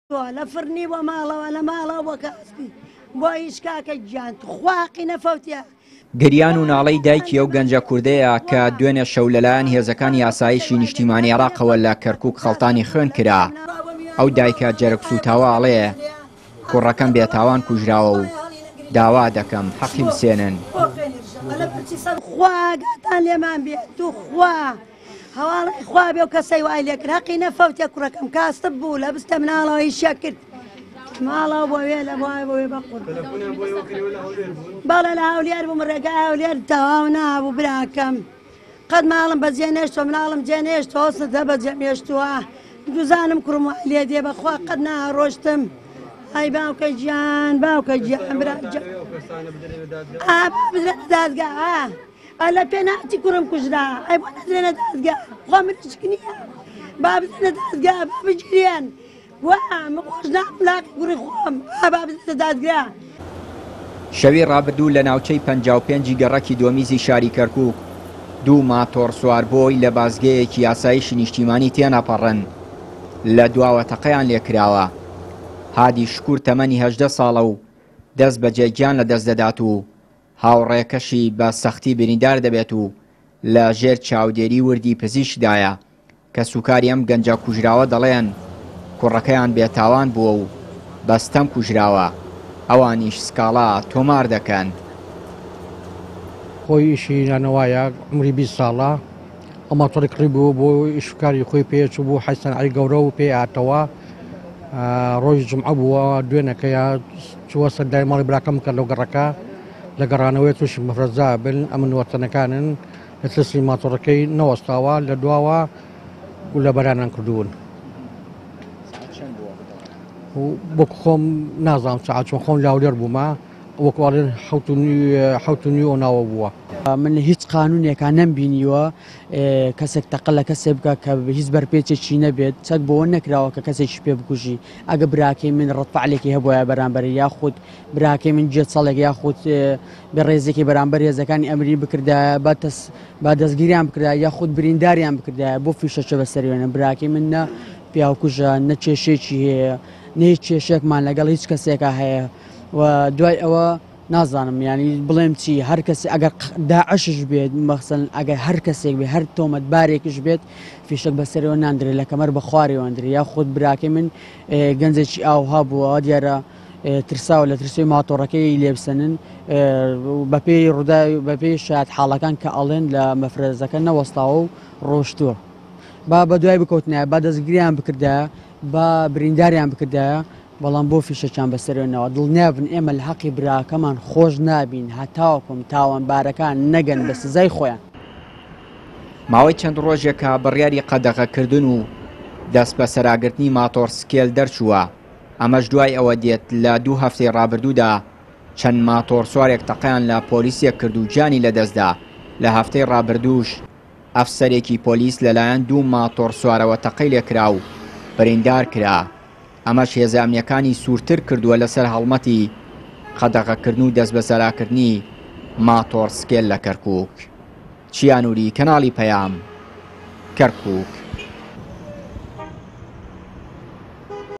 لە فڕنی بۆ ماڵەوە لە ماڵەوە بۆ کاسپی بۆ هیچ کاکە گیان توخوا حەقی نەفەوتیە. گریان و ناڵەی دایکی ئەو گەنجە کوردەیە کە دوێنێ شەو لەلایەن هێزەکانی ئاسایشی نیشتیمانی عێراقەوە لە کەرکوک خەڵتانی خوێن کرا. ئەو دایکە جەرگ سووتاوە ئەڵێ کوڕەکەم بێتاوان کوژراوە و داوا دەکەم حەقی بسێنن. خوا ئاگاتان لێمان بێ توخوا. هەواڵی خوا بێ و کەسەی وای لێکرد هەقی نەفەوتێ کوڕەکەم کاستب بوو لە بستە مناڵەوە ئیشە کرد ماڵەوە بۆ وێ لە بۆ بۆ وێ بەقوڕ بەڵێ لە هەولێر بووم ڕێگای هەولێر تەواو نابوو براکەم قەت ماڵم بەجێ نێشتوە مناڵم جێ نێشتوە سدە بەجێ مێشتووە دوزانم کوڕم وای لێ دێ بەخوا قەت ناڕۆشتم ئای باوکە گیان باوکە گیان برا گیان ئا با بدرێنە دادگا ئا ئە لە پێناچی کوڕم کوژرا ئەی بۆ نەدرێنە دادگا خۆ مریشک نییە با بدرێنە دادگا با بگیرێن وا من خۆش نابم لاقی کوڕی خۆم ئا با بدرێنە دادگا. شەوی ڕابردوو لە ناوچەی 55 ی گەڕەکی دۆمیزی شاری کەرکووک دوو ماتۆڕ سواربۆی لە بازگەیەکی ئاسایشی نیشتیمانی تێنەپەڕن لە دواوە تەقەیان لێکراوە. هادی شکور تەمەنی 18 ساڵە و دەست بەجێ گیان لەدەست دەدات و هاوڕێکەشی بە سەختی بریندار دەبێت و لە ژێر چاودێری وردی پزیشکدایە، کەسوکاری ئەم گەنجە کوژراوە دەڵێن کوڕەکەیان بێتاوان بووە و بە ستەم کوژراوە، ئەوانیش سکاڵا تۆمار دەکەن. خۆی ئیشی نانەوایە، عومری 20 ساڵە، ئەو ماتۆڕی کڕیبوو بۆ ئیش و کاری خۆی پێ چوو بوو حەی سەنعەی گەورە و پێی هاتەوە ڕۆژی جومعە بووە دوێنەکەیە چووە سەردانی ماڵی براکەم بکات لەو گەڕەکە لە گەڕانەوەی تووشی مەفرەزا بن ئەمن وەتەنەکانن لە ترسی ماتۆڕەکەی نەوەستاوە لە دواوە گولە بەرانان کردوون وەک خۆم نازانم سەعات چۆن خۆم لاولێر بوومە وەکو ئەڵێن حەوت و نیو ئەو ناوە بووە. من لە هیچ قانونێکا نەمبینیوە کەسێک تەقە لە کەسێک بکا کە هیچ بەرپێچێکی نەبێت، چەک بەوە نەکراوە کە کەسێکی پێ بکوژی، ئەگە براکەی من ڕەدفعلێکی هەبوایە بەرامبەری یاخود براکەی من گێچەڵێک یاخود بێڕێزێکی بەرامبەر هێزەکانی ئەمری بکردایە با تەس با دەستگیریان بکردایە یاخود برینداریان بکردایە بۆ فیشەکە بەسەریێنە براکەی من نە پیاوکوژە نە کێشێکی هەیە نە هیچ کێشێکمان لەگەڵ هیچ کەسێکا هەیە و دوای ئەوە نازانم یانی بڵێم چی هەر کەسێ ئەگەر داعشش بێت مەخسەن ئەگەر هەر کەسێک بێ هەر تۆمەتبارێکش بێت فیشەک بەسەرەوە ناندرێت لە کەمەر بە خوارەوە ئەندرێ یاخود براکەی من گەنجێکی ئاوها بووە دیارە ترساوە لە ترسەوەی ماتۆڕەکەی لێبسەنن بەپێی ڕووداوی بەپێی شایەت حاڵەکان کە ئەڵێن لە مەفرەزەکە نەوەستاوە و ڕۆشتووە با بە دوای بکەوتنایە با دەستگیریان بکردایە با برینداریان بکردایە بەڵام بۆ فیشەکیان بەسەرەوە ناوە؟ دڵنیابن ئێمە لە هەقی براکەمان خۆش نابین هەتاوەکم تاوانبارەکان نەگەن بە سزای خۆیان. ماوەی چەند ڕۆژێکە بڕیاری قەدەغەکردن و دەستبەسەراگرتنی ماتۆڕسکێل دەرچووە، ئەمەش دوای ئەوە دێت لە دوو هەفتەی ڕابردوودا چەند ماتۆڕسوارێک تەقەیان لە پۆلیسێک کرد و گیانی لەدەستدا، لە هەفتەی ڕابردووش ئەفسەرێکی پۆلیس لەلایەن دوو ماتۆڕسوارەوە تەقەی لێکرا و بریندار کرا. ئەمەش هێزە ئەمنییەکانی سوورتر کردووە لەسەر هەڵمەتی قەدەغەکردن و دەستبەسەراکردنی ماتۆڕسکێل لە کەرکووک. چیا نوری، کەناڵی پەیام، کەرکووک.